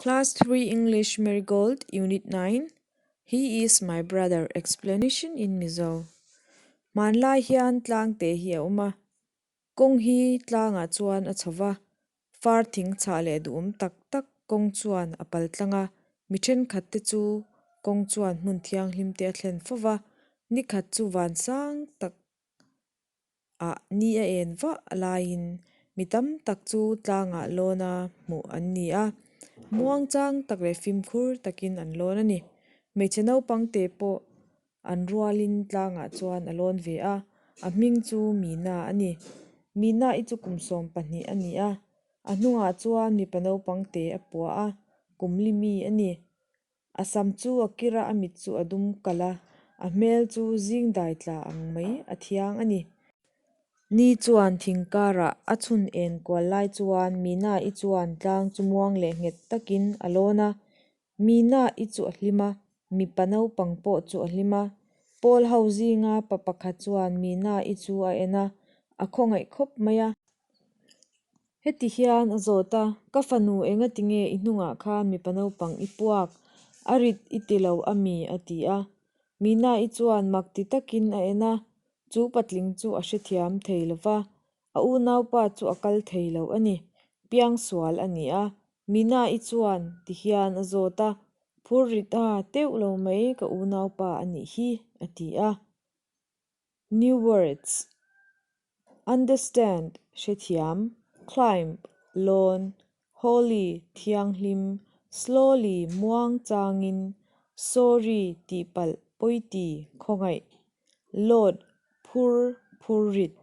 Class 3 English Marigold Unit 9 He is my brother Explanation in Mizo Hmanlai hian tlang te hi a awm a, kawng hi tlangah chuan a chho va, far thing chhah leh duhawm tak tak kawng chuan a pal tlang a, mi thenkhat te chu kawng chuan hmun thianghlim te a thlen fo va, nikhat chu vansang tak ah ni a en vah laiin mi tam tak chu tlangah lawn a hmuh an ni a, muang chang tak leh fimkhur takin an lawn a ni. Hmeichhe naupang te pawh an rualin tlangah chuan a lawn ve a, a hming chu Mina a ni. Mina i chu kum 12 a ni a, a hnungah chuan mipa naupang te a pua a, kum li mi a ni. A sam chu a kir a, a mit chu a dum kalh a, a hmel chu zing dai tla ang mai a thiang a ni. Ni chuan thing karah a chhun en kual lai chuan Mina-i chuan tlang chu muang leh nghet takin a lawn a. Mina-i chu a hlim a, mipa naupang pawh chu a hlim a. Pawl ho zinga pa pakhat chuan Mina-i chu a en a, a khawngaih khawp mai a. Heti hian a zawt a, Ka fanu engati nge i hnungah khan mipa naupang i puak? A rit i ti lo a mi? a ti a. Mina-i chuan mak ti takin a en a, chu patling chu a hrethiam thei lo va, a unaupa chu a kal thei lo a ni. Piangsual a ni a. Mina-i chuan ti hian a zawt a, Phur rit a, teuh lo mai ka unaupa a nih hi, a ti a. New words, Understand, hrethiam, climb, lawn, holy, thianghlim, slowly, muang changin, sorry, tihpalh, pawiti, khawngaih, load, phur, phurrit.